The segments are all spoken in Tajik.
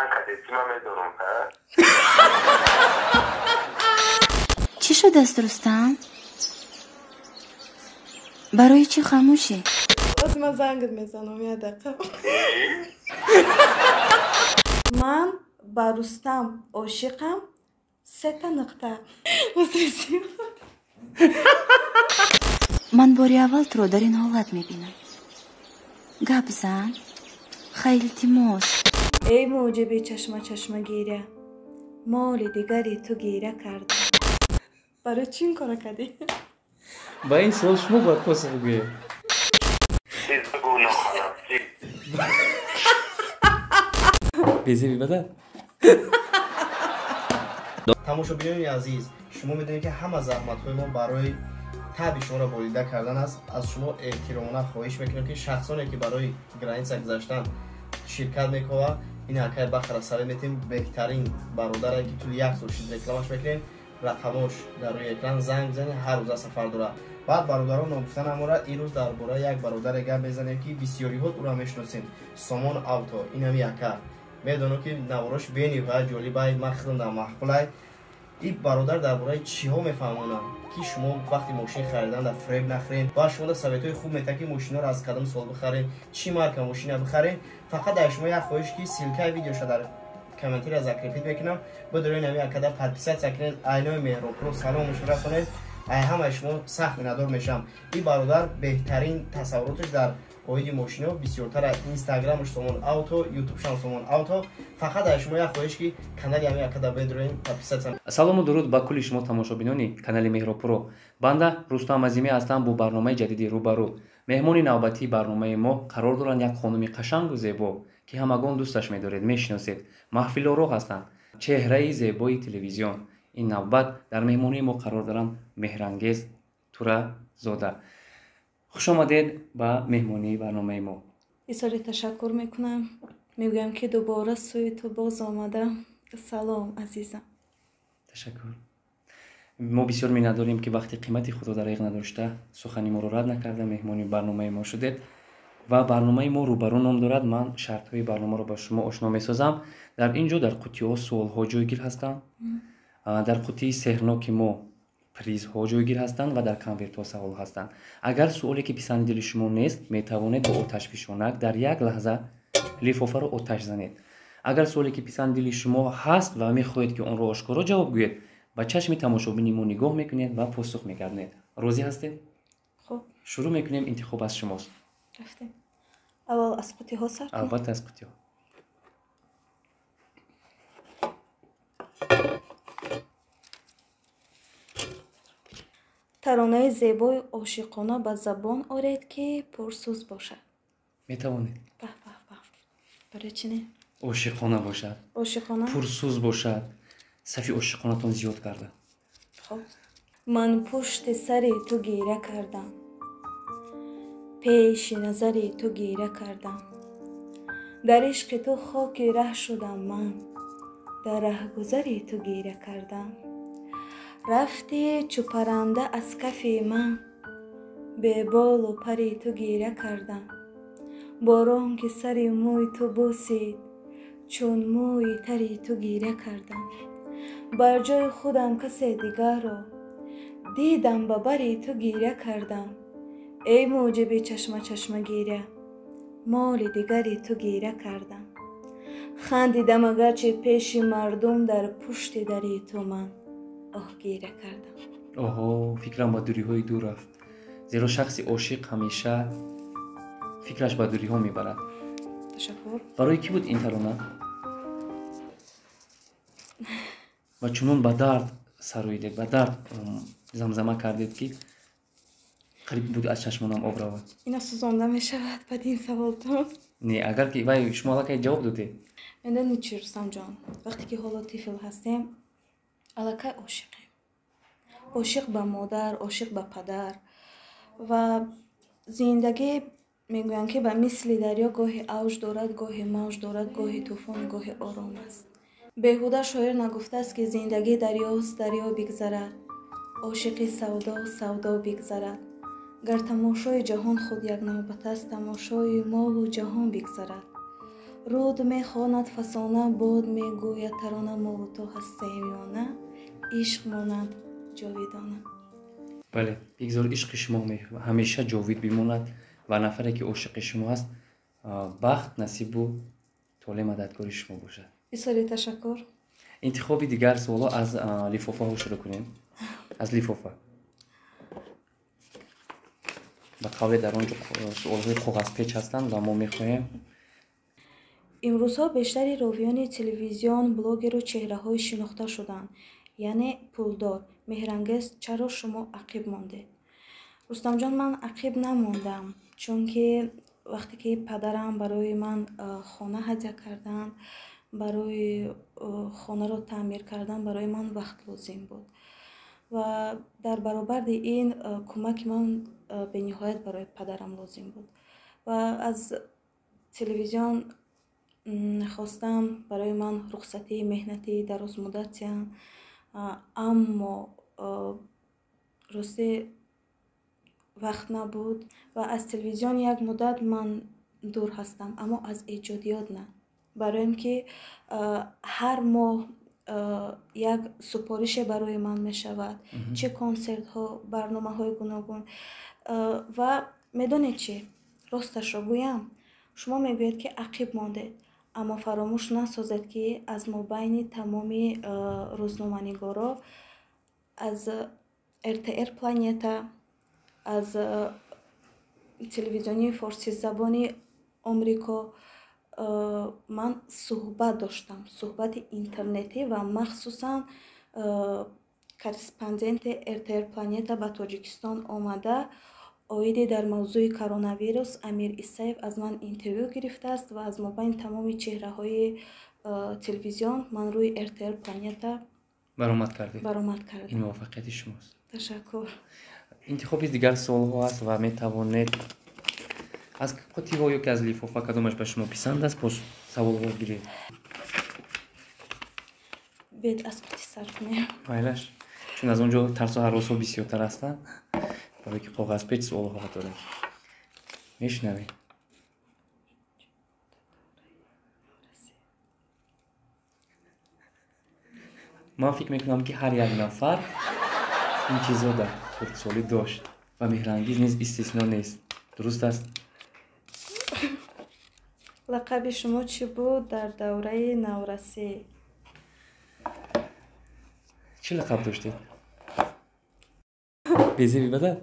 Занг кардед, ман медонам, ҳа? Чӣ шудааст, Рустам? Барои чӣ хомӯшӣ? Оз ман зангат мезанам, як дақиқа. Ман ба Рустам ошиқам, сета нуқта. Ман бори аввал туро дар ин ҳолат мебинам. Гап зан, хай, илтимос. Эй муҷиби чашма чашма гиря, моли дигари ту гиря кардам. Барои чӣ ин кора кардӣ? Ба ин суол шумо бояд посух гӯед. Чиз бигӯ, нохалаф, чиз. Безеби бадад. Тамошобинони азиз, шумо медонед, ки ҳама заҳматҳои мо барои таби шуморо болида кардан аст. Аз шумо эҳтиромона хоҳиш мекунем, ки шахсоне, ки барои граница гузаштан ширкат мекунад, ин акай бахара саве метем, беҳтарин бародаре, ки тӯли як сол шид рекламаш мекунем, рақамош дар рӯи экран, занг бизанед, ҳар рӯза сафар дорад. Баъд бародарон, ногуфта намонад, ин рӯз дар бораи як бародаре гап мезанем, ки бисёриҳо ӯро мешиносем, Сомон Авто. Инами яка медонам, ки наворош бениҳоят ҷолибай, ман худам дар маъқулай. Ин бародар дар бораи чиҳо мефаҳмонам, ки шумо вақти мошин харидан дар фреб нахӯред, ва шумо да советҳои хуб метаҳад, ки мошиноро аз кадом сол бихарем, чӣ марка мошина бихарем. Фақат дар шумо як хоҳиш, ки ссылкаи видеоша дар комментария закрепить мекунам, бидорен ами акада подписаться кунед, айнои Меҳробпуро саломаш расонед. Ай ҳамаи шумо сахт миннатдор мешавам. Ин бародар беҳтарин тасаввуроташ дар оиди мошино бисёртар, инстаграмаш Сомон Авто, ютубшам Сомон Авто. Фақат дар шумо як хоҳиш, ки канали ами акада бедорен, подписаться. Салому дуруд ба кулли шумо тамошобинони канали Меҳробпуро. Банда Рустам Азимӣ ҳастам бо барномаи ҷадиди «Рӯбарӯ». Меҳмони навбатии барномаи мо қарор доранд як хонуми қашангу зебо, ки ҳамагон дӯсташ медоред, мешиносед, маҳфилоро ҳастанд, чеҳраи зебои телевизион. Ин навбат дар меҳмонии мо қарор доранд Меҳрангез Туразода. Хуш омадед ба меҳмонии барномаи мо. Изҳори ташаккур мекунам, мегӯям, ки дубора сӯи ту боз омада. Салом, азизам. Ташаккур. Мо бисёр миннатдорем, ки вақти қимати худро дареғ надошта, сухани моро рад накарда, меҳмони барномаи мо шудед. Ва барномаи мо «Рӯбарӯ» ном дорад. Ман шартҳои барномаро ба шумо ошно месозам. Дар ин ҷо дар қуттиҳо суолҳо ҷойгир ҳастанд, дар қуттии сеҳрноки мо призҳо ҷойгир ҳастанд ва дар конвертҳо савол ҳастанд. Агар суоле, ки писанди дили шумо нест, метавонед бо оташфишонак дар як лаҳза лифофаро оташ занед. Агар суоле, ки писанди дили шумо ҳаст ва мехоҳед, ки онро ошкоро ҷавоб гӯед, ба чашми тамошобини мо нигоҳ мекунед ва посух мегардонед. Розӣ ҳастед? Хуб. Шурӯъ мекунем, интихоб аз шумост. Рафтем. Аввал аз қуттиҳо сар кунем. Албатта, аз қуттиҳо. Таронаи зебои ошиқона ба забон оред, ки пурсӯз бошад. Метавонед? Баҳ, баҳ, баҳ, барои чӣ не? Ошиқона бошад. Ошиқона. Пурсӯз бошад, сафи ошиқонатон зиёд карда. Хуб. Ман пушти сари ту гиря кардам, пеши назари ту гиря кардам, дар ишқи ту хоки раҳ шудам, ман дар раҳгузари ту гиря кардам. Рафтӣ чу парранда аз кафи ман, беболу пари ту гиря кардам. Борон ки сари мӯи ту бусид, чун мӯи тари ту гиря кардам. Бар ҷои худам касе дигарро дидам, ба бари ту гиря кардам. Эй муҷиби чашма чашма гиря, моли дигари ту гиря кардам. Хандидам агарчи пеши мардум, дар пушти дари ту ман оҳ гиря кардам. Оҳо, фикрам ба дуриҳои дур рафт, зеро шахси ошиқ ҳамеша фикраш ба дуриҳо мебарад. Ташаккур. Барои кӣ буд ин тарона ва чунон ба дард сароидед, ба дард замзама кардед, ки қариб буд аз чашмонам об равад? Ина сӯзонда мешавад баъди ин саволтон. Не, агар ки вай шумо аллакай ҷавоб додед. Медонӣ чӣ, Рустамҷон, вақте ки ҳоло тифл ҳастем, аллакай ошиқем, ошиқ ба модар, ошиқ ба падар. Ва зиндагӣ, мегӯянд, ки ба мисли дарё гоҳе авҷ дорад, гоҳе мавҷ дорад, гоҳе тӯфону гоҳе ором аст. Беҳуда шоир нагуфтааст, ки зиндагӣ дарёст, дарё бигзарад, ошиқӣ савдо, савдо бигзарад. Гар тамошои ҷаҳон худ як навбат аст, тамошои мову ҷаҳон бигзарад. Руд мехонад фасона, бод мегӯяд тарона, мову ту ҳастем ё на, ишқ монад ҷовидона. Бале, бигзор ишқи шумо ҳамеша ҷовид бимонад ва нафаре ки ошиқи шумо аст, бахт, насибу толеъ мададгори шумо бошад. Бисёри ташаккур. Интихоби дигар суолҳо аз лифофаҳо шурӯъ кунем. Аз лифофа. Ба қавле дар он ҷо суолҳои коғазпеч ҳастанд ва мо мехоҳем. Имрӯзҳо бештари ровиёни телевизион блогеру чеҳраҳои шинохта шуданд, яъне пулдор. Меҳрангез, чаро шумо ақиб мондед? Рустамҷон, ман ақиб намондам, чунки вақте ки падарам барои ман хона ҳадя карданд, барои хонаро таъмир кардан барои ман вақт лозим буд. Ва дар баробарди ин кӯмаки ман бениҳоят барои падарам лозим буд. Ва аз телевизион хостам барои ман рухсатии меҳнатии дарозмуддат диҳанд, аммо ростӣ вақт набуд ва аз телевизион як муддат ман дур ҳастам, аммо аз эҷодиёт на. Барои ин ки ҳар моҳ як супорише барои ман мешавад, чӣ консертҳо, барномаҳои гуногун. Ва медонед чӣ? Росташро гӯям, шумо мегӯед ки ақиб мондед, аммо фаромӯш насозед, ки аз мобайни тамоми рӯзноманигоро аз РТР Планета, аз телевизиони форсизабони Омрико ман суҳбат доштам, суҳбати интернетӣ ва махсусан корреспонденти РТР Планета ба Тоҷикистон омада оиди дар мавзӯи коронавирус Амир Исаев аз ман интервю гирифтааст ва аз мобайни тамоми чеҳраҳои телевизион ман рӯи РТР Планета баромад кардед. Баромад кардам. Ин муваффақияти шумост. Ташаккур. Интихоби дигар суолҳо аст ва метавонед аз қутиҳо ё ки аз лифофа кадомаш ба шумо писанд аст, боз саволҳо гиред. Бед аз қути сар кунем. Майлаш, чун аз он ҷо тарсу ҳаросҳо бисёртар ҳастанд, барои ки коғазпеч суолҳо дорем. Мешунавед? Ман фикр мекунам, ки ҳар як нафар ин чизро дар хурдсолӣ дошт ва Меҳрангиз низ истисно нест. Дуруст аст? Лақаби шумо чӣ буд дар давраи наврасӣ? Чӣ лақаб доштед? Безеби бадад?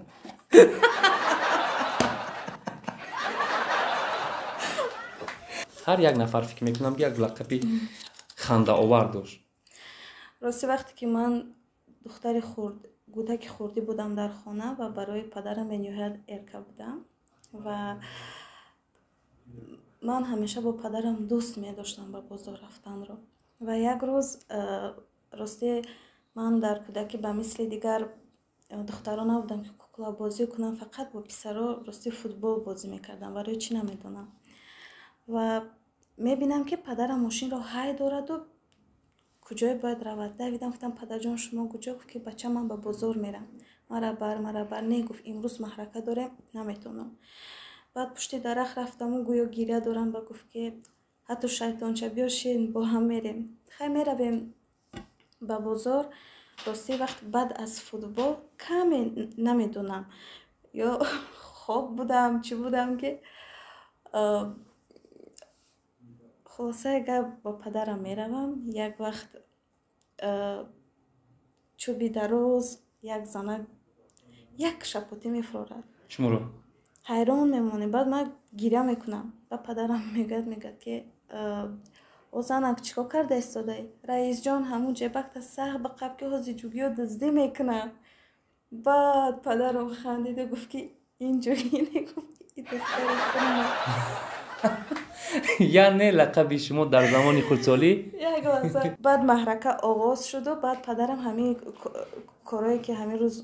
Ҳар як нафар фикр мекунам, ки як лақаби хандаовар дошт. Рости вақте ки ман духтари хурд, кӯдаки хурдӣ будам дар хона ва барои падарам бениҳоят эрка будам ва ман ҳамеша бо падарам дӯст медоштам ба бозор рафтанро. Ва як рӯз рости ман дар кӯдакӣ ба мисли дигар духтарон набудам, ки куклабозӣ кунам, фақат бо писаро рости футбол бозӣ мекардам, барои чӣ намедонам. Ва мебинам, ки падарам мошинро ҳай дораду куҷое бояд равад. Давидам, гуфтам: падарҷон, шумо куҷо? Гуфт, ки бача, ман ба бозор мерам. Мара бар, мара бар. Не, гуфт, имрӯз маҳрака дорем, наметавонам. Баъд пушти дарахт рафтаму гӯё гиря дорам ва гуфт, ки ҳатто шайтонча, биё шин, бо ҳам мерем. Хай, меравем ба бозор. Рости вақт баъд аз футбол каме намедонам, ё хоб будам, чӣ будам, ки хулосаи гап бо падарам меравам. Як вақт чӯби дароз як занак як шапотӣ мефурорад. Шуморо? Ҳайрон мемонем. Баъд ман гиря мекунам. Баъд падарам мегӯяд, ки о занак, чӣ кор карда истодаӣ? Раисҷон, ҳамун ҷебакта сахт ба қаб, ки ҳозир ҷугиё дуздӣ мекунад. Баъд падарам хандиду гуфт, ки ин ҷугӣ не, гуфт, и духтари худма. Яъне лақаби шумо дар замони хурдсолӣ? Як лаҳза. Баъд маҳрака оғоз шуду баъд падарам ҳамин корое ки ҳамин рӯз,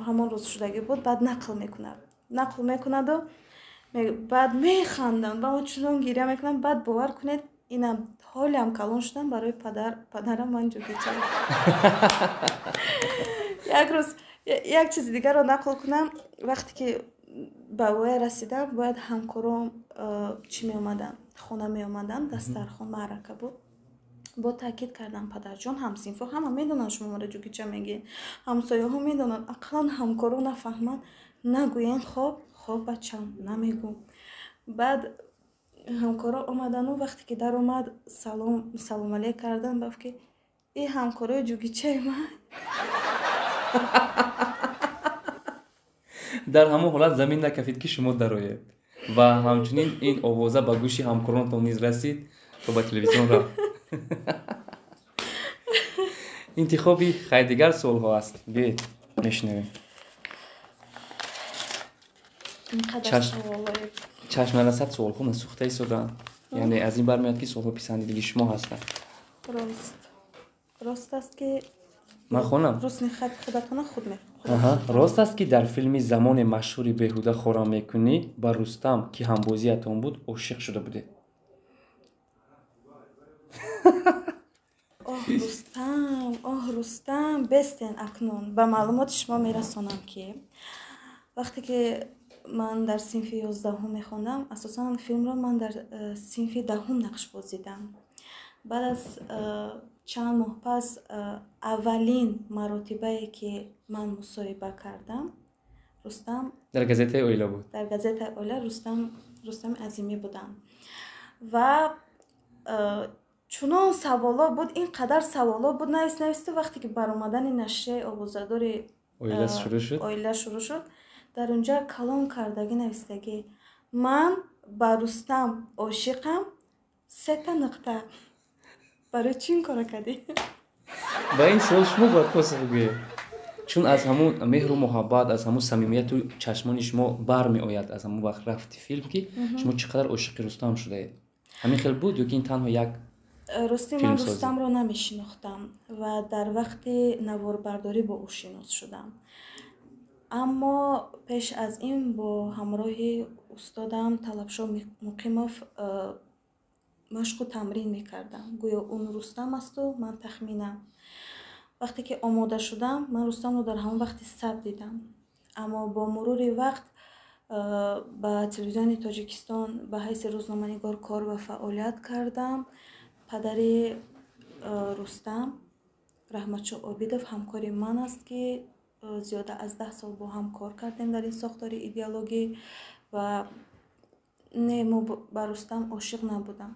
ҳамон рӯз шудагӣ буд, баъд нақл мекунад. Нақл мекунаду баъд механдам, ба ман чунон гиря мекунам. Баъд бовар кунед, инам ҳолиам калон шудам, барои падарам ман ҷугича. Як рӯз як чизи дигарро нақл кунам. Вақте ки ба воя расидам, бояд ҳамкором чӣ меомаданд, Хона меомадам, дастархон маърака буд. Бо таъкид кардам: падарҷон, ҳамсинфо ҳама медонанд, шумо маро ҷугича мегӯед, ҳамсояҳо медонанд, ақаллан ҳамкоро нафаҳманд, нагӯен. Хоб, хоб, бачам, намегӯм. Баъд ҳамкоро омадану вақте ки даромад, салом, салом алейк кардан, гуфт ки и ҳамкорои ҷугичаи ман. Дар ҳамон ҳолат замин накафид, ки шумо дароед, ва ҳамчунин ин овоза ба гӯши ҳамкоронатон низ расид, то ба телевизион рафт. Интихоби хай дигар суолҳо аст, биёед мешунавем. Чашм нарасад, суолҳо насӯхта истодаанд, яъне аз ин бармеояд, ки суолҳо писанди дили шумо ҳастанд. Рост, рост аст ки ман хонам. Русни хат худатона худ. Рост аст, ки дар филми замоне машҳури беҳуда хорам мекунӣ ба Рустам, ки ҳамбозиятон буд, ошиқ шуда будед? Оҳ, Рустам, оҳ, Рустам. Бестен, акнун ба маълумоти шумо мерасонам, ки вақте ки ман дар синфи 11-ум мехондам, асосан филмро ман дар синфи 10-ум нақш бозидам. Баъд аз чанд моҳ пас, аввалин маротибае ки ман мусоҳиба кардам, Рустам дар газетаи оила буд. Дар газетаи оила Рустам, Рустами Азимӣ будам, ва чунон саволо буд, ин қадар саволо буд, навис, нависту вақте ки баромадани нашрияи овозадори оила шурӯъ шуд, оила шурӯъ шуд, дар унҷа калон кардагӣ навистагӣ: ман ба Рустам ошиқам, сета нуқта. Барои чӣ ин кора кардӣ? Ба ин суол шумо бояд посух гӯед, чун аз ҳамун меҳру муҳаббат, аз ҳамун самимияту чашмони шумо бармеояд, аз ҳамун вақт рафти филм, ки шумо чӣ қадар ошиқи Рустам шудаед. Ҳамин хел буд ё ки ин танҳо як Рости, ман Рустамро намешинохтам ва дар вақти наворбардорӣ бо ӯ шинос шудам. Аммо пеш аз ин бо ҳамроҳи устодам Талабшо Муқимов машқу тамрин мекардам. Гӯё он Рустам асту ман тахминам. Вақте ки омода шудам, ман Рустамро дар ҳамон вақти сабт дидам. Аммо бо мурури вақт ба телевизиони Тоҷикистон ба ҳайси рӯзноманигор кор ва фаъолият кардам. Падари Рустам, Раҳматшо Обидов, ҳамкори ман аст, ки зиёда аз 10 сол бо ҳам кор кардем дар ин сохтори идеологӣ. Ва не, мо ба Рустам ошиқ набудам.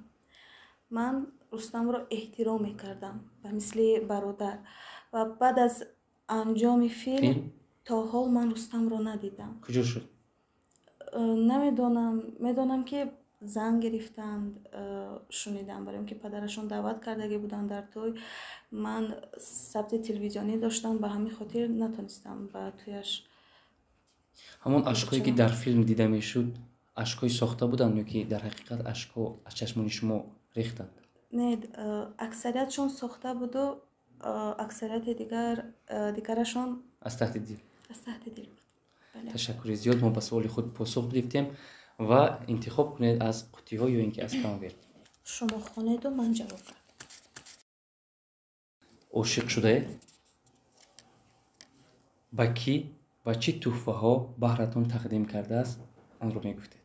Ман Рустамро эҳтиром мекардам ба мисли бародар, ва баъд аз анҷоми филм то ҳол ман Рустамро надидам. Куҷо шуд? Намедонам. Медонам, ки зан гирифтанд, шунидам, барои ин ки падарашон даъват кардагӣ буданд дар тӯй. Ман сабти телевизионӣ доштам, ба ҳамин хотир натонистам ба тӯяш. Ҳамон ашкҳое, ки дар филм дида мешуд, ашкҳои сохта буданд ё ки дар ҳақиқат ашкҳо аз чашмони шумо рехтанд? Не, аксариятшон сохта буду, аксарияти дигарашон аз таҳти дил. Аз таҳти дил буд. Ташаккури зиёд, мо ба суоли худ посух гирифтем, ва интихоб кунед аз қуттиҳо ё ин ки аз конверт. Шумо хонеду ман ҷавоб кардам. Ошиқ шудаед? Ба кӣ ва чӣ тӯҳфаҳо баҳратон тақдим кардааст, онро мегуфтед?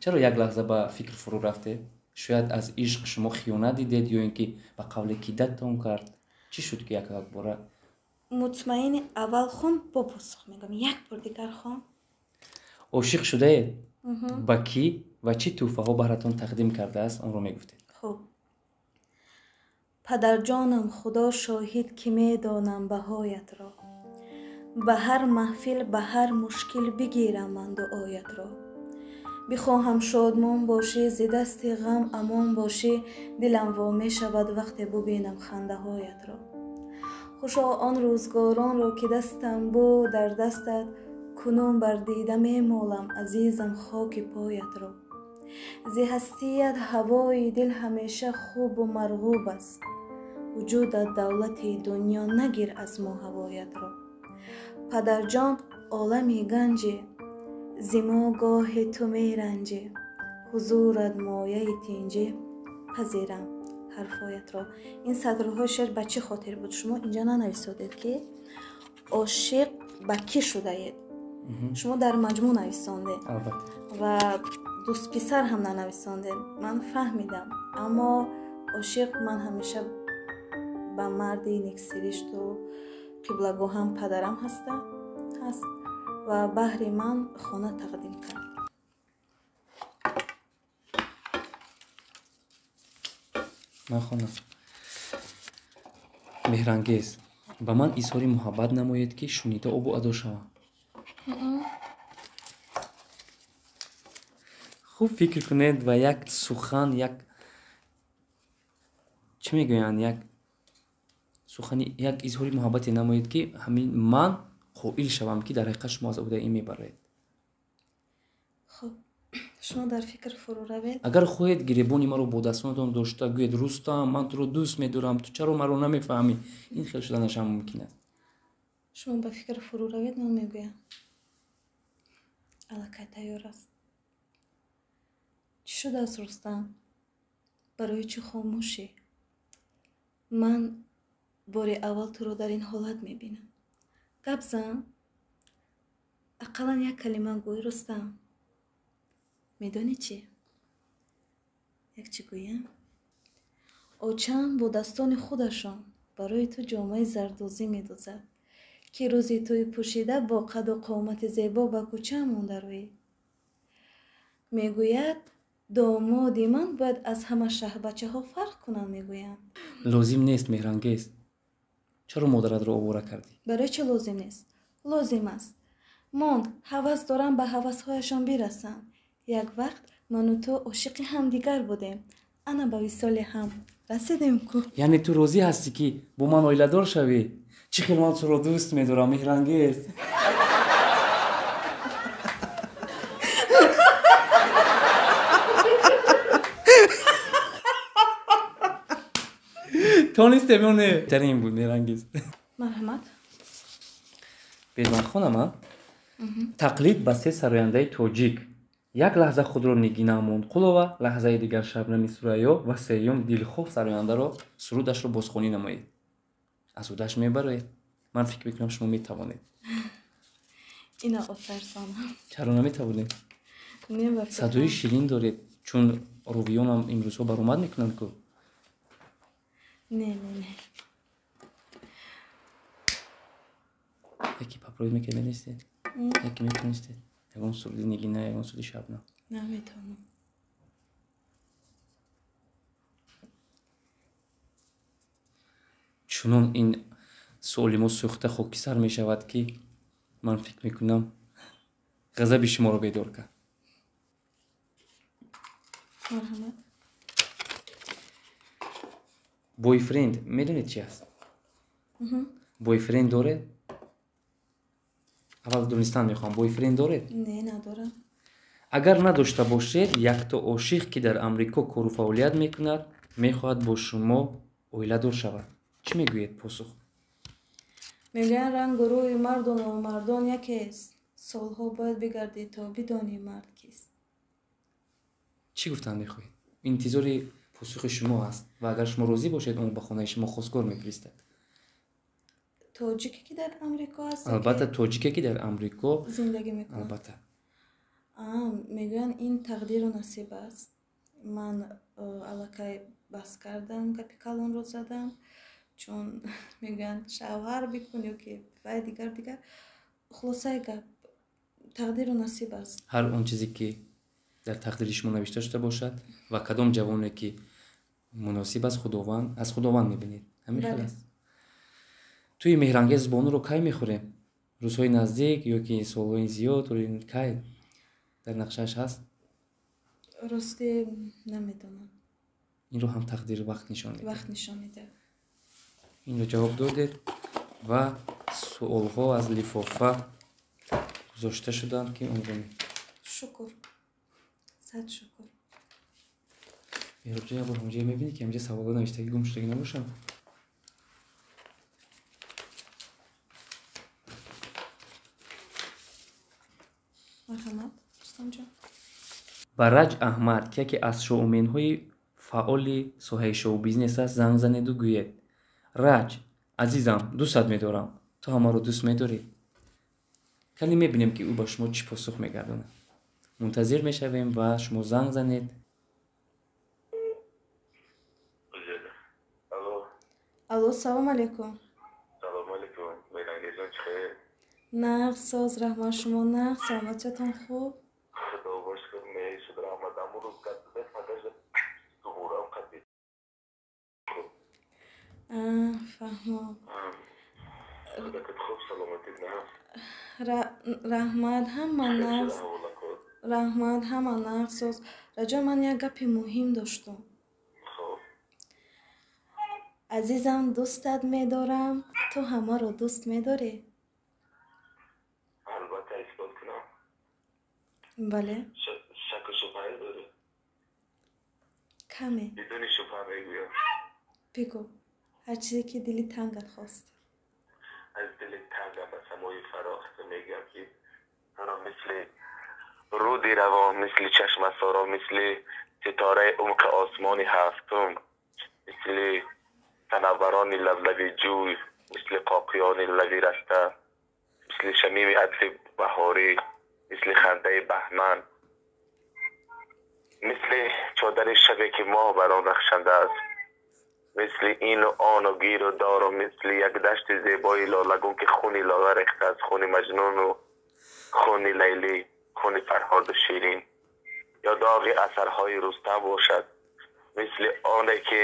Чаро як лаҳза ба фикр фурӯ рафтед? Шояд аз ишқ шумо хиёнат дидед ё ин ки ба қавле кидаттон кард? Чӣ шуд, ки якбора? Мутмаини, аввал хон, бо посух мегӯям. Як бор дигар хон. Ошиқ шудаед? Ба кӣ ва чӣ тӯҳфаҳо баҳратон тақдим кардааст, онро мегуфтед? Хуб. Падарҷонам, Худо шоҳид, ки медонам баҳоятро. Ба ҳар маҳфил, ба ҳар мушкил бигирам ман дуоятро. Бихоҳам шодмон бошӣ, зи дасти ғам амон бошӣ, дилам во мешавад вақте бубинам хандаҳоятро. Хушо он рӯзгоронро, ки дастам буд дар дастат, кунун бар дида мемолам, азизам, хоки поятро. Зи ҳастият ҳавои дил ҳамеша хубу марғуб аст, вуҷудат давлати дунё, нагир аз мо ҳавоятро. Падарҷон, олами ганҷӣ, зи мо гоҳе ту меранҷӣ, ҳузурат мояи тинҷӣ, пазирам ҳарфҳоятро. Ин сатрҳои шеър ба чӣ хотир буд? Шумо инҷа нанависодед, ки ошиқ ба кӣ шудаед. Шумо дар маҷмӯъ нависондед. Албатта. Ва дӯстписар ҳам нанависондед. Ман фаҳмидам. Аммо ошиқ ман ҳамеша ба марди нексиришту қиблагоҳам падарам ҳаст ва баҳри ман хона тақдим кард. Ман хонам. Меҳрангез, ба ман изҳори муҳаббат намоед, ки шунида обу адо шавам. Хуб фикр кунед ва як сухан, як чӣ мегӯянд, як сухани, як изҳори муҳаббате намоед, ки ҳамин ман қоил шавам, ки дар ҳақиқат шумо аз ӯҳдаи ин мебароед. Хуб, шумо дар фикр фурӯ равед. Агар хоҳед гиребони маро бо дастонатон дошта гӯед: Рустам, ман туро дӯст медорам, ту чаро маро намефаҳмӣ? Ин хел шуданаш ҳам мумкин аст. Шумо ба фикр фурӯ равед, ман мегӯям. Аллакай тайёр аст. Чӣ шудааст, Рустам? Барои чӣ хомӯшӣ? Ман бори аввал туро дар ин ҳолат мебинам. Гап зан, ақаллан як калима гӯй, Рустам. Медонӣ чӣ? Як чӣ гӯям? Очам бо дастони худашон барои ту ҷомаи зардӯзӣ медӯзад, ки рӯзи тӯй пӯшида бо қаду қомати зебо ба кӯчаамон дароӣ. Мегӯяд, домоди ман бояд аз ҳама шаҳбачаҳо фарқ кунанд, мегӯянд. Лозим нест, Меҳрангез. Чаро модаратро овора кардӣ? Барои чӣ лозим нест? Лозим аст. Мон ҳавас дорам ба ҳавасҳояшон бирасам. Як вақт ману ту ошиқи ҳамдигар будем. Ана ба висоли ҳам расидем ку. Яъне ту розӣ ҳастӣ, ки бо ман оиладор шавӣ? Чӣ хел ман туро дӯст медорам, Меҳрангез. Тонистем ё не? Беҳтарин буд, Меҳрангез. Марҳамат. Бед ман хонам, а? Тақлид ба се сарояндаи тоҷик. Як лаҳза худро Нигина Амонқулова, лаҳзаи дигар Шабнами Сурайё ва сеюм дилхоҳ сарояндаро сурудашро бозхонӣ намоед. Аз ӯдаш мебароед. Ман фикр мекунам, шумо метавонед. Ина отарсонам. Чаро наметавонед? Садои ширин доред, чун ровиёнам имрӯзҳо баромад мекунанд ку. Не, не, не. Яке папроид мекард, медонистед? Яке метавонистед? Ягон суруди Нигина, ягон суруди Шабнам. Наметавонам. Чунон ин суоли мо сӯхта хокисар мешавад, ки ман фикр мекунам ғазаби шуморо бедор кард. Марҳамат. Бойфренд медонед чи аст? Бойфренд доред? Аввал донистан мехоҳам, бойфренд доред? Не, надорам. Агар надошта бошед, якто ошиқ, ки дар Амрико кору фаъолият мекунад, мехоҳад бо шумо оиладор шавад. Чӣ мегӯед посух? Мегӯянд, рангу рӯи марду номардон якест. Солҳо бояд бигардӣ, то бидонӣ мард кист. Чӣ гуфтан мехоҳед? Интизори посухи шумо аст ва агар шумо розӣ бошед, он ба хонаи шумо хостгор мефиристад. Тоҷике, ки дар Амрико аст? Албатта, тоҷике, ки дар Амрико зиндагӣ мекунад. Албатта. Мегӯянд, ин тақдиру насиб аст. Ман аллакай бас кардам, гапи калонро задам, чун мегӯянд шавҳар бикун ё ки вай дигар дигар. Хулосаи гап, тақдиру насиб аст. Ҳар он чизе, ки дар тақдири шумо навишта шуда бошад ва кадом ҷавоне, ки муносиб аст, Худованд аз Худованд мебинед. Ҳамин хел аст. Туи Меҳрангез бонуро кай мехӯрем? Рӯзҳои наздик ё ки солҳои зиёд? Кай дар нақшааш ҳаст? Рости намедонам. Инро ҳам тақдир вақт нишон медиҳад. Вақт нишон медиҳад. Инро ҷавоб додед ва суолҳо аз лифофа гузошта шуданд, ки онро Шукр. Сад шукр. Меҳробҷон, як бор ҳамҷоя мебинед, ки ҳамҷа саволҳо навиштагӣ гум шудагӣ набошанд? Марҳамат, Рустамҷон. Бараҷ Аҳмад, ки яке аз шоуменҳои фаъоли соҳаи шоу-бизнес аст, занг занеду гӯед: Раҷ, азизам, дӯстат медорам. Ту ҳамаро дӯст медорӣ? Кале мебинем, ки ӯ ба шумо чӣ посух мегардонад. Мунтазир мешавем ва шумо занг занед. Алло, салом алейкум. Салом алейкум. Меҳрангезҷон, чӣ хел? Нағз, соз, раҳмат, шумо нағз, саломатиятон хуб? Худо шукр, мешуд, раҳмат. Аммо рӯз кардед, фақат суғурам қадид. Фаҳмо. Худакат хуб, саломатит нағз? Раҳмат, ҳама нағз. Раҳмат, ҳама нағз, соз. Раҷо, ман як гапи муҳим доштум. Азизам, дӯстат медорам, ту ҳамаро дӯст медорӣ? Албатта, исбот кунам. Бале. Шаку шубҳае дорӣ? Каме. Бидуни шубҳа мегӯям. Бигӯ, ҳар чизе ки дили тангат хост. Аз дили тангам ба самои фарох мегӯям, ки туро мисли руди равон, мисли чашмасоро, мисли ситораи умқи осмони ҳафтум, мисли санавбарони лаблаби ҷӯй, мисли қоқиёни лаби раста, мисли шамими атри баҳорӣ, мисли хандаи баҳман, мисли чодари шабе ки моҳ бар он рахшанда аст, мисли ину ону гиру дору, мисли як дашти зебои лолагун, ки хуни лола рехта аст, хуни маҷнуну хуни лайлӣ, хуни фарҳоду ширин, ё доғи асарҳои рустам бошад, мисли оне ки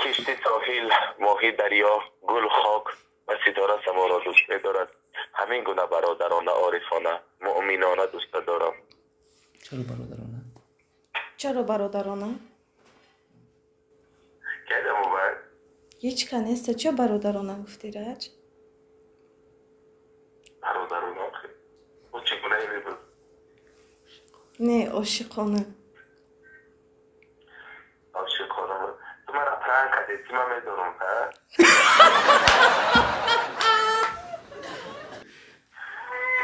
кишти соҳил, моҳи дарё, гул хок ва ситора саморо дӯст медорад. Ҳамин гуна бародарона, орифона, муъминона дӯста дорам. Чаро бародарона? Чаро бародарона? Кадам убар? Ҳеҷ ка неста. Чо бародарона гуфтӣ, Раҷ? Бародарона? О чӣ гунае мебуд? Не, ошиқона. Ошиқона. Ту мара пранк кардӣ, ту ман медонам, ҳа?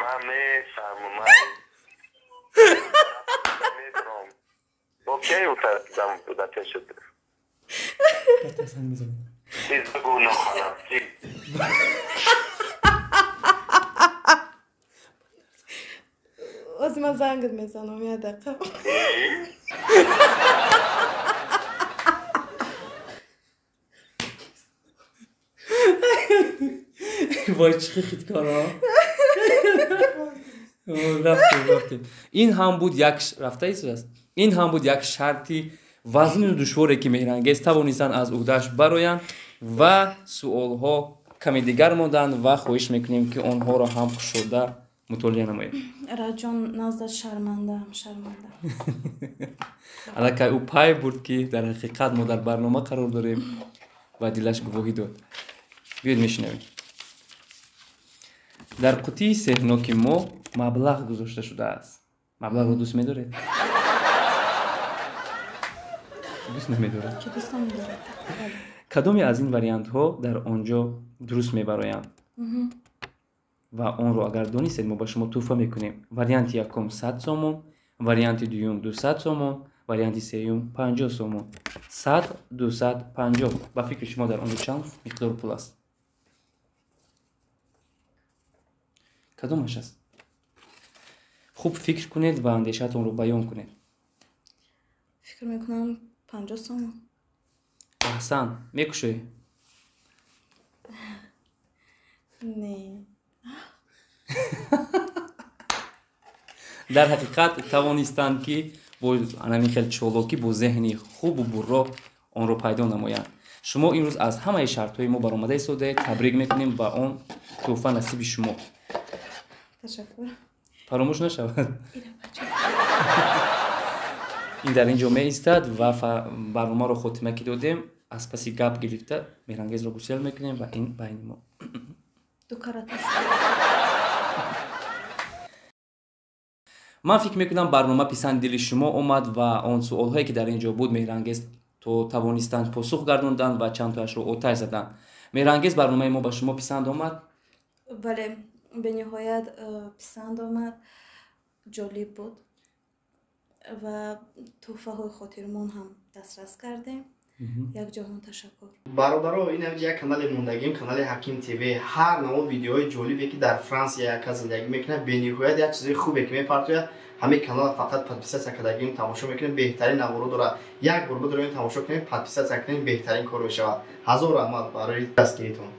Ман мефаҳмам, ман медонам. Бо кӣ дам буда пешат? Чиз бигӯ, нохонам, чиз. Оз ман зангат мезанам, як дақиқа. Вой, чӣ хиткора! Рафтем, рафтем. Ин ҳам буд як рафта истодааст. Ин ҳам буд як шарти вазнину душворе, ки Меҳрангез тавонистанд аз уҳдааш бароянд ва суолҳо каме дигар монданд ва хоҳиш мекунем, ки онҳоро ҳам кушода мутолиа намоем. Раҷон, наздат шармандаам, шарманда. Аллакай ӯ пай бурд, ки дар ҳақиқат мо дар барнома қарор дорем ва дилаш гувоҳӣ дод. Биёед мешунавем. Дар қутии сеҳрноки мо маблағ гузошта шудааст. Маблағро дӯст медоред? Дӯст намедорад? Ки дӯст намедорад? Кадоме аз ин вариантҳо дар он ҷо дуруст мебароянд? Ва онро агар донистед, мо ба шумо тӯҳфа мекунем. Варианти якум 100 сомон, варианти дуюм 200 сомон, варианти сеюм 50 сомон. 100, 200, 50. Ба фикри шумо дар он ҷо чанд миқдор пул аст? Кадомаш аст? Хуб фикр кунед ва андешаатонро баён кунед. Фикр мекунам 50 сомон. Аҳсан, мекушоӣ? Не. Дар ҳақиқат тавонистанд, ки бо анамин хел чолокӣ, бо зеҳни хубу бурро онро пайдо намоянд. Шумо имрӯз аз ҳамаи шартҳои мо баромада истодаед. Табрик мекунем ва он тӯҳфа насиби шумо. Ташаккур. Фаромӯш нашавад. Ин дар ин ҷо меистад ва барномаро хотима ки додем, аз паси гап гирифта Меҳрангезро гусел мекунем ва ин байни мо. Ман фикр мекунам, барнома писанди дили шумо омад ва он суолҳое, ки дар ин ҷо буд, Меҳрангез то тавонистанд посух гардонданд ва чандтоашро оташ заданд. Меҳрангез, барномаи мо ба шумо писанд омад? Бале, бениҳоят писанд омад, ҷолиб буд ва тӯҳфаҳои хотирмон ҳам дастрас кардем. Як ҷаҳон ташаккур. Бародаро, ин як канали мондагим, канали Ҳаким ТВ. Ҳар наво видеоҳои ҷолибе, ки дар Франсия яка зиндагӣ мекунад, бениҳоят як чизои хубе ки мепартояд. Ҳамин канала фақат подписаться кардагим, тамошо мекунем, беҳтарин наворо дорад. Як бор бидорем, тамошо кунем, подписаться кунем, беҳтарин кор мешавад. Ҳазор раҳмат барои дастгиритон.